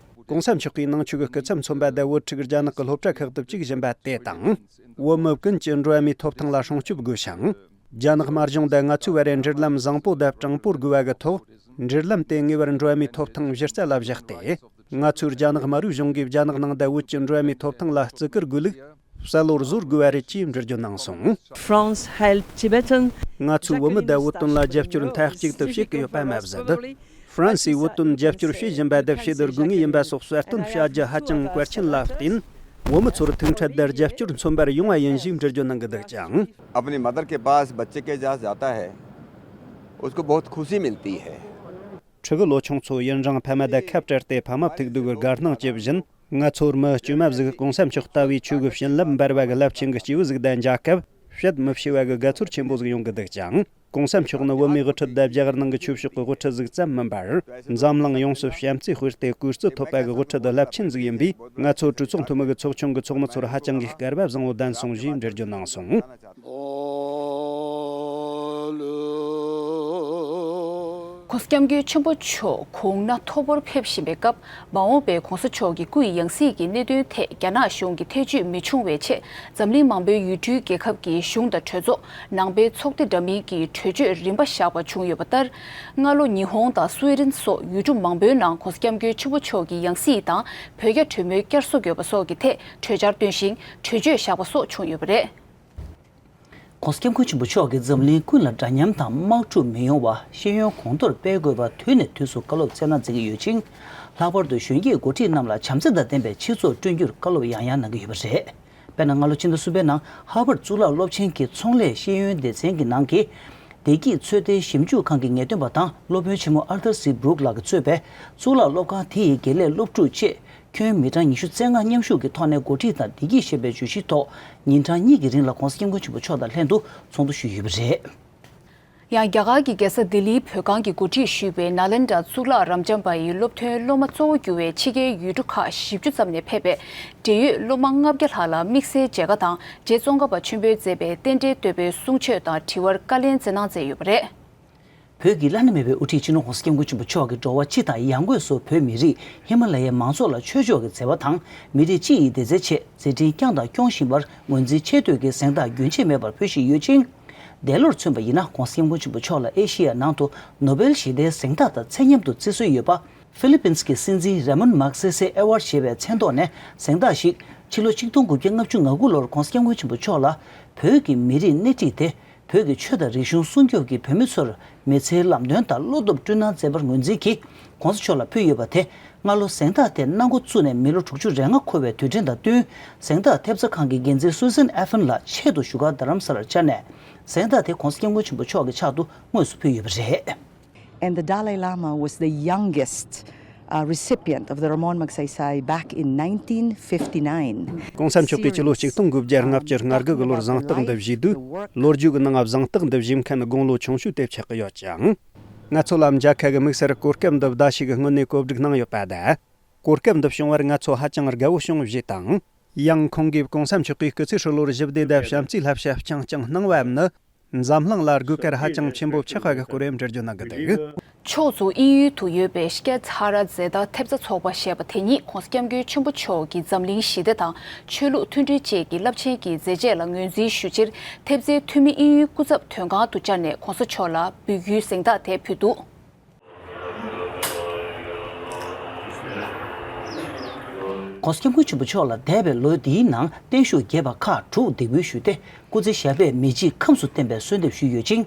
༸གོང་ས་མཆོག་གིས་ནང་ཆོས་ཀྱི་སྐུ་ཚབ་མཚོན་པ་དེ་བོད་ཕྲུག་རྒྱ་ནག་གི་སློབ་གྲྭ་ཁག་ཏུ་བཅུག་བཞིན་པ་དེ་དང་། བོད་མི་ཀུན་གྱི་འགྲོ་བ་མིའི་ཐོབ་ཐང་ལ་སྲུང་སྐྱོབ་དགོས་ཤིང་། རྒྱ་ནག་དམར་གཞུང་དང་ང་ཚོའི་བར་འབྲེལ་ལམ་བཟང་པོ་དང་དྲང་པོར་དགོས་པ་གི་ཐོག་འབྲེལ་ལམ་དེ་ངེས་པར་འགྲོ་བ་མིའི་ཐོབ་ཐང་གཞི་རྩ་ལ་བཞག་སྟེ། ང་ཚོའི་རྒྱ་ནག་དམར་པོའི་གཞུང་གིས་རྒྱ་ནག་ནང་དང་བོད་ཀྱི་འགྲོ་བ་མིའི་ཐོབ་ཐང་ལ་བརྩི་བཀུར་དགོས་ལུགས་གསལ་བོར་བཟོ་དགོས་པ་རེད་ཅེས་འགྲེལ་བརྗོད་གནང་སོང་། France help Tibetan ང་ཚོས་བོད་མི་དང་བོད་དོན་ལ་རྒྱབ་སྐྱོར་མཐའ་གཅིག་ཏུ་བྱེད་ཀྱི་ཡོད་པ་མ་ཟད། ཧྥ་རན་སིས་བོད་དོན་རྒྱབ་སྐྱོར་བྱེད་བཞིན་པ་དེ་ཕྱིར་དགོས་ངེས་ཡིན་པ་སོགས་གསལ་སྟོན་བྱ་རྒྱུ་ཧ་ཅང་གལ་ཆེན་ལ་བརྟེན། བོད་མི་ཚོར་ཐུག་འཕྲད་དང་རྒྱབ་སྐྱོར་མཚོན་པར་ཡོང་བ་ཡིན་ཞེས་འགྲེལ་བརྗོད་གནང་གི་འདུག་ཅིང་། अपनी मदर के पास बच्चे के जहाँ जाता है, उसको बहुत खुशी मिलती है। ཕྲུ་གུ་ལོ་ཆུང་ཚོ་ཡུན་རིང་ཕ་མ་དང་ཁ་བྲལ་ཏེ་ཕ་མ་ཐུག་འདུག་པར་དགའ་སྣང་སྐྱེ་བཞིན། ང་ཚོར་མི་དཀྱུས་མ་ཟིག་༸གོང་ས་མཆོག་ལྟ་བུའི་ཆོས་ཀྱི་བྱིན་རླབས་འབར་བ་གི་རླབས་ཆེན་གྱི་སྐྱེས་བུ་ཟིག་དང་མཇལ་སྐབས། བཤད་མི་ཤེས་པ་གི་དགའ་ཚོར་ཆེན་པོ་ཟིག་ཡོང་གི་འདུག་ཅིང་།༸གོང་ས་མཆོག་ནི་བོད་མིའི་དབུ་ཁྲིད་དང་རྒྱ་གར་ནང་གི་ཆོས་ཕྱོགས་ཀྱི་དབུ་ཁྲིད་ཟིག་ཙམ་མིན་པར། འཛམ་གླིང་ཡོངས་སུ་བྱམས་བརྩེ་སྤེལ་ཏེ་གུས་བརྩི་ཐོབ་པ་གི་དབུ་ཁྲིད་རླབས་ཆེན་ཟིག་ཡིན་པས། ང་ཚོ་གྲོས་ཚོགས་འཐུས་མི་གི་ཚོགས་ཆུང་གི་ཚོགས་མི་ཚོར་ཧ་ཅང་གི་སྐལ་བ་བཟང་བོ་ལྡན་སོང་ཞེས་འགྲེལ་བརྗོད་གནང་སོང་། ༸གོང་ས་༸སྐྱབས་མགོན་ཆེན་པོ་མཆོག་གོང་ན་ཐོ་བོར་ཕེབས་བཞིན་པའི་སྐབས། མ་འོངས་པའི་༸གོང་ས་མཆོག་གི་སྐུ་ཡི་ཡང་སྲིད་ཀྱི་གནད་དོན་ཐད་རྒྱ་ནག་གཞུང་གི་ཐེ་བྱུས་མི་འབྱུང་བའི་ཆེད། འཛམ་གླིང་མང་པོའི་ཡུལ་གྲུའི་རྒྱལ་ཁབ་ཀྱི་གཞུང་དང་གྲོས་ཚོགས། ནང་པའི་ཚོགས་སྡེ་འདྲ་མིན་གྱིས་གྲོས་ཆོད་རིམ་པ་བཞག་པ་བྱུང་ཡོད་པ་ལྟར། སྔ་ལོ་ཉི་ཧོང་དང་སུའེ་ཌེན་སོགས་ཡུལ་གྲུ་མང་པོའི་ནང་༸གོང་ས་༸སྐྱབས་མགོན་ཆེན་པོ་མཆོག་གི་ཡང་སྲིད་དང་བོད་རྒྱ་གྲོས་མོལ་བསྐྱར་གསོ་དགོས་པ་སོགས་ཀྱི་ཐད་གྲོས་འཆར་བཏོན་ཞིང་གྲོས་ཆོད་བཞག་པ་སོགས་བྱུང་ཡོད་པ་རེད། ༸གོང་ས་༸སྐྱབས་མགོན་ཆེན་པོ་མཆོག་གིས་འཛམ་གླིང་ཀུན་ལ་འདྲ་མཉམ་དང་དམག་འཁྲུག་མི་ཡོང་བ། ཤེས་ཡོན་གོང་མཐོར་སྤེལ་དགོས་པ་དུས་ནས་དུས་སུ་བཀའ་སློབ་སྩལ་གནང་མཛད་ཀྱི་ཡོད་ཅིང་། ལྷག་པར་དུ་གཞོན་སྐྱེས་འགོ་ཁྲིད་རྣམས་ལ་བྱམས་བརྩེ་དང་ལྡན་པའི་སྤྱི་ཚོགས་བསྐྲུན་རྒྱུར་བཀའ་སློབ་ཡང་ཡང་གནང་གི་ཡོད་པ་རེད། དཔེར་ན། སྔ་ལོ་ཕྱི་ཟླ་གསུམ་པའི་ནང་ཧར་ཝརཌ་གཙུག་ལག་སློབ་ཆེན་གྱི་ཚོང་ལས་ཤེས་ཡོན་སྡེ་ཚན་གྱི་ནང་གི་བདེ་སྐྱིད་ཚོད་ལྟའི་ཞིབ་འཇུག་ཁང་གི་ངེས་སྟོན་པ་དང་སློབ་དཔོན་ཆེན་མོ་ཨར་ཐར་སི་སྦྲུག་ལགས་ཀྱིས་གཙོས་པའི་གཙུག་ལག་སློབ་ཁང་དེ་ཡི་དགེ་ལས་སློབ་ཕྲུག་བཅས། ཁྱོན་མི་གྲངས་ཉི་ཤུ་རྩ་ལྔ་མཉམ་ཞུགས་ཀྱི་ཐོག་ནས་འགོ་ཁྲིད་དང་བདེ་སྐྱིད་ཞེས་པའི་བརྗོད་གཞིའི་ཐོག་ཉིན་གྲངས་གཉིས་ཀྱི་རིང་ལ་༸གོང་ས་༸སྐྱབས་མགོན་ཆེན་པོ་མཆོག་དང་ལྷན་དུ་ཚོགས་འདུ་ཞུས་ཡོད་པ་རེད། ཡང་རྒྱ་གར་གྱི་རྒྱལ་ས་ལྡི་ལིའི་བོད་ཁང་གིས་གོ་སྒྲིག་ཞུས་པའི་ནཱ་ལེནྡྲ་གཙུག་ལག་རབ་འབྱམས་པ་ཡི་སློབ་ཐོན་སློབ་མ་གཙོ་བོ་གྱུར་བའི་ཕྱི་རྒྱལ་ཡུལ་གྲུ་ཁག་བཞི་བཅུ་ཙམ་ནས་ཕེབས་པའི་འབྲེལ་ཡོད་སློབ་མ་ལྔ་བརྒྱ་ལྷག་ལ་དམིགས་བསལ་མཇལ་ཁ་དང་རྗེ་ཙོང་ཁ་པ་ཆེན་པོས་མཛད་པའི་རྟེན་འབྲེལ་བསྟོད་པའི་གསུང་ཆོས་དང་དྲི་བར་བཀའ་ལན་སྩལ་གནང་མཛད་ཡོད་པ་རེད། བོད་ཀྱི་བླ་ན་མེད་པའི་དབུ་ཁྲིད་སྤྱི་ནོར་༸གོང་ས་༸སྐྱབས་མགོན་ཆེན་པོ་མཆོག་གིས་འགྲོ་བ་སྤྱི་དང་ཡང་སྒོས་སུ་བོད་མི་རིགས་ཧི་མ་ལ་ཡའི་མང་ཚོགས་ལ་ཆོས་ཕྱོགས་ཀྱི་བརྩེ་བ་དང་མི་རིགས་སྤྱི་ཡི་བདེ་རྩའི་ཆེད་མཛད་འཕྲིན་བསྐྱངས་དང་སྐྱོང་བཞིན་པར་ངོས་འཛིན་ཆེ་བསྟོད་ཀྱི་གཟེངས་རྟགས་རྒྱུན་ཆད་མེད་པར་ཕུལ་བཞིན་ཡོད་ཅིང་། འདས་ལོར་མཚོན་པ་ཡིན་ན་༸གོང་ས་༸སྐྱབས་མགོན་ཆེན་པོ་མཆོག་ལ་ཨེ་ཤེ་ཡ་ནང་དུ་ནོ་བེལ་ཞི་བདེའི་གཟེངས་རྟགས་དང་ཚད་མཉམ་དུ་བརྩི་སྲོལ་ཡོད་པ། ཧྥི་ལི་པིན་གྱི་སྲིད་འཛིན་རེ་མོན་མག་སེ་སེ་ཨེ་ཝར་ཞེས་པའི་མཚན་ཐོག་ནས་གཟེངས་རྟགས་ཤིག་ཕྱི་ལོ་ཆིག་སྟོང་དགུ་བརྒྱ་ལྔ་བཅུ་ང་དགུ་ལོར་༸གོང་ས་༸སྐྱབས་མགོན་ཆེན་པོ་མཆོག་ལ་བོད་ཀྱི་མི་རིགས་སྣེ་ཁྲིད་དེ། བོད་ཀྱི་ཆོས་དང་རིག་གཞུང་སྲུང་སྐྱོབ་ཀྱིས་བོད་མི་ཚོར་མི་ཚེའི་ལམ་སྟོན་དང་བློ་སྟོབས་བསྐྲུན་གནང་མཛད་པར་ངོས་འཛིན་གྱིས་༸གོང་ས་མཆོག་ལ་ཕུལ་ཡོད་པ་དེ། སྔ་ལོ་གཟེངས་རྟགས་དེ་གནང་འགོ་བཙུགས་ནས་མི་ལོ་དྲུག་ཅུ་རེ་ལྔ་འཁོར་བའི་དུས་དྲན་དང་བསྟུན། གཟེངས་རྟགས་ཐེབས་རྩ་ཁང་གི་འགན་འཛིན་སུ་ཟན་ཨེ་ཕན་ལགས་ཆེད་དུ་བཞུགས་སྒར་རྡ་རམ་ས་ལར་བཅར་ནས། གཟེངས་རྟགས་དེ་༸གོང་ས་༸སྐྱབས་མགོན་ཆེན་པོ་མཆོག་གི་ཕྱག་ཏུ་དངོས་སུ་ཕུལ་ཡོད་པ་རེད། And the Dalai Lama was the youngest, uh, recipient of the Ramon Magsaysay back in nineteen fifty-nine. ༸གོང་ས་མཆོག་གིས་ཕྱི་ལོ་ཆིག་སྟོང་དགུ་བརྒྱ་ལྔ་བཅུ་ང་དགུ་གི་ལོར་གཟེངས་རྟགས་འདི་བཞེས་དུས། ལོ་རྒྱུས་ཀྱི་ནང་གཟེངས་རྟགས་འདི་བཞེས་མཁན་དགུང་ལོ་ཆུང་ཤོས་དེ་ཆགས་ཀྱི་ཡོད་ཅིང་། ང་ཚོ་ལ་མཇལ་ཁ་གི་དམིགས་བསལ་གོ་སྐབས་འདི་ཟླ་ཞིག་གི་སྔོན་ནས་གོ་སྒྲིག་གནང་ཡོད་པ་དང་། གོ་སྐབས་འདི་བྱུང་བར་ང་ཚོ་ཧ་ཅང་དགའ་བོ་བྱུང་ཞེས་དང་། ཡང་ཁོང་གིས་༸གོང་ས་མཆོག་གིས་སྐུ་ཚེ་ཧྲིལ་བོར་ཞི་བདེ་དང་བྱམས་བརྩེའི་བསླབ་བྱ་རྐྱང་རྐྱང་གནང་བའམ་ནི། འཛམ་གླིང་ལ་དགོས་གལ་ཧ་ཅང་ཆེན་པོ་ཆགས་པ་གི་སྐོར་ཡང་འགྲེལ་བརྗོད་གནང་གི་འདུག་ཕྱོགས་མཚུངས་དབྱིན་ཡུལ་དུ་ཡོད་པའི་ཤི་ཀེ་ཚ་ར་མཛེས་དག་ཐེབས་རྩ་ཚོགས་པ་ཞེས་པ་དེ་ཉིད་༸གོང་ས་༸སྐྱབས་མགོན་ཆེན་པོ་མཆོག་གིས་འཛམ་གླིང་ཞི་བདེ་དང་ཆོས་ལུགས་མཐུན་སྒྲིལ་བཅས་ཀྱི་རླབས་ཆེན་གྱི་མཛད་རྗེས་ལ་ངོས་འཛིན་ཞུ་ཕྱིར། ཐེབས་རྩའི་འཐུས་མི་དབྱིན་ཡུལ་སྐུ་ཚབ་དོན་ཁང་དུ་བཅར་ནས་༸གོང་ས་མཆོག་ལ་འབུལ་རྒྱུའི་གཟེངས་རྟགས་དེ་ཕུལ་འདུག ༸གོང་ས་༸སྐྱབས་མགོན་ཆེན་པོ་མཆོག་ལ་འདས་པའི་ལོ་འདིའི་ནང་བརྟན་བཞུགས་རྒྱས་པ་ཁག་དྲུག་འདེགས་འབུལ་ཞུས་ཏེ། སྐུ་ཚེ་ཞབས་པད་མེ་ལྕེ་ཁམས་སུ་བསྟན་པའི་གསོལ་འདེབས་ཞུས་ཡོད་ཅིང་།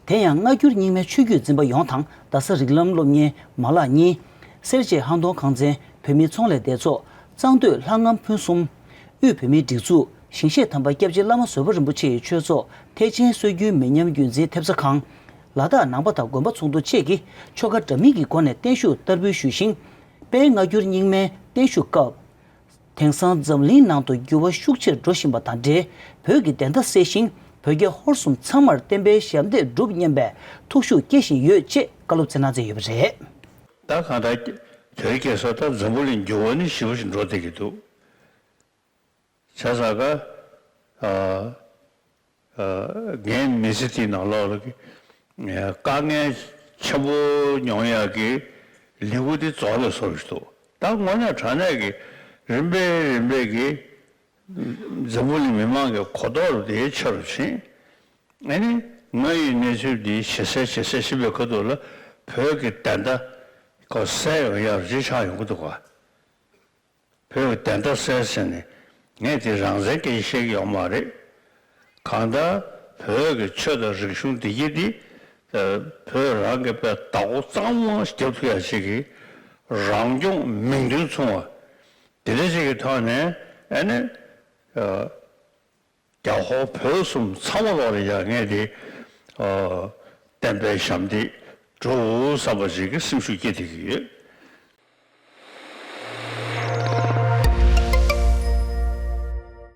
དེ་ཡང་སྔ་འགྱུར་རྙིང་མའི་ཆོས་བརྒྱུད་འཛིན་པ་ཡོངས་དང་། རྡ་ས་རིགས་ལམ་སློབ་གཉེར་མ་ལག་གཉིས། སེར་བྱེས་ཧང་ཏོང་ཁང་ཚན། བོད་མིའི་ཚོང་ལས་སྡེ་ཚོགས། གཙང་སྟོད་ལྷ་ངམ་ཕུན་གསུམ། དབུས་བོད་མིའི་སྒྲིག་འཛུགས། ཞིང་གཤེགས་དམ་པ་སྐྱབས་རྗེ་བླ་མ་བཟོད་པ་རིན་པོ་ཆེ་ཡི་ཆོས་ཚོགས། ཐེག་ཆེན་སྲོལ་རྒྱུན་མི་ཉམས་རྒྱུན་འཛིན་ཐེབས་རྩ་ཁང་། ལ་དྭགས་ནང་པ་དང་དགོན་པ་ཚོགས་འདུ་བཅས་ཀྱིས་ཆོ་ག་འདྲ་མིན་གྱི་སྒོ་ནས་བརྟན་བཞུགས་བསྟར་འབུལ་ཞུས་ཤིང་། དཔལ་སྔ་འགྱུར་རྙིང་མའི་བརྟན་བཞུགས་སྐབས། དེང་སང་འཛམ་གླིང་ནང་དུ་འགྱུར་བ་ཤུགས་ཆེར་འགྲོ་བཞིན་པ་དང་འབྲེལ། བོད་ཀྱི་བདེན་མཐའ་གསལ་ཞིང་། བོད་རྒྱ་ཧོར་གསུམ་ཚང་མར་བསྟན་པའི་ཞབས་འདེགས་སྒྲུབ་སྙམ་པའི་ཐུགས་ཤུགས་སྐྱེད་བཞིན་ཡོད་ཅེས་བཀའ་སློབ་སྩལ་གནང་མཛད་ཡོད་པ་རེད། ད་གང་ལྟར་དེ་རིང་ཁ་སང་ད་འཛམ་བུ་གླིང་འགྱུར་བ་ནི་ཞེ་པོ་ཞིག་འགྲོ་བསྡད་ཀྱི་འདུག་བྱས་ཙང་ཀ་ཨ་ཨ་ངའི་མི་ཚེ་འདིའི་ནང་ལོགས་ལ་གི་ཨ་དཀའ་ངལ་ཆེན་པོ་མྱོང་ཡག་གི་ལེའུ་འདི་རྫོགས་པའི་བཟོ་ཞིག་འདུག་ད་དངོས་གནས་དྲང་གནས་ཀྱི་རིམ་པས་རིམ་པས་ཀྱི་འཛམ་བུ་གླིང་མི་མང་གི་གོ་རྟོགས་རུ་དེའི་ཆེ་རུ་ཕྱིན། ཨ་ནི་དངོས་ཡོད་གནས་ཚུལ་འདི་ཇེ་གསལ་ཇེ་གསལ་ཕྱིན་པའི་ཁ་ཐུག་ལ་བོད་ཀྱི་བདེན་མཐའ་ཁོ་གསལ་ཡོང་ཡག་རེ་ཆགས་ཡོང་གི་འདུག་ག་བོད་ཀྱི་བདེན་མཐའ་གསལ་ཟེར་ནས་ངས་དེ་རང་བཙན་སྐད་ཆ་བཤད་ཀྱི་ཡོད་མ་རེད། གང་ལྟར་བོད་ཀྱི་ཆོས་དང་རིག་གཞུང་བདེ་སྐྱིད་འདི་བོད་རང་གི་དཔེ་བདག་པོ་གཙང་མ་རྒྱབ་ཐུབ་ཡག་ཅིག་གི་རང་སྐྱོང་མིང་དོན་མཚུངས་པ་དེ་འདྲ་ཅིག་གི་ཐོག་ནས་ཨ་ནི། རྒྱ་ཧོར་བོད་གསུམ་ཚང་མ་ལོག་ལ་ཡ་ངས་དེ་བསྟན་པའི་ཞབས་འདེགས་སྒྲུབ་བསམ་པ་ཞིག་གི་སེམས་ཤུགས་སྐྱེ་བསྡད་ཀྱི་ཡོད།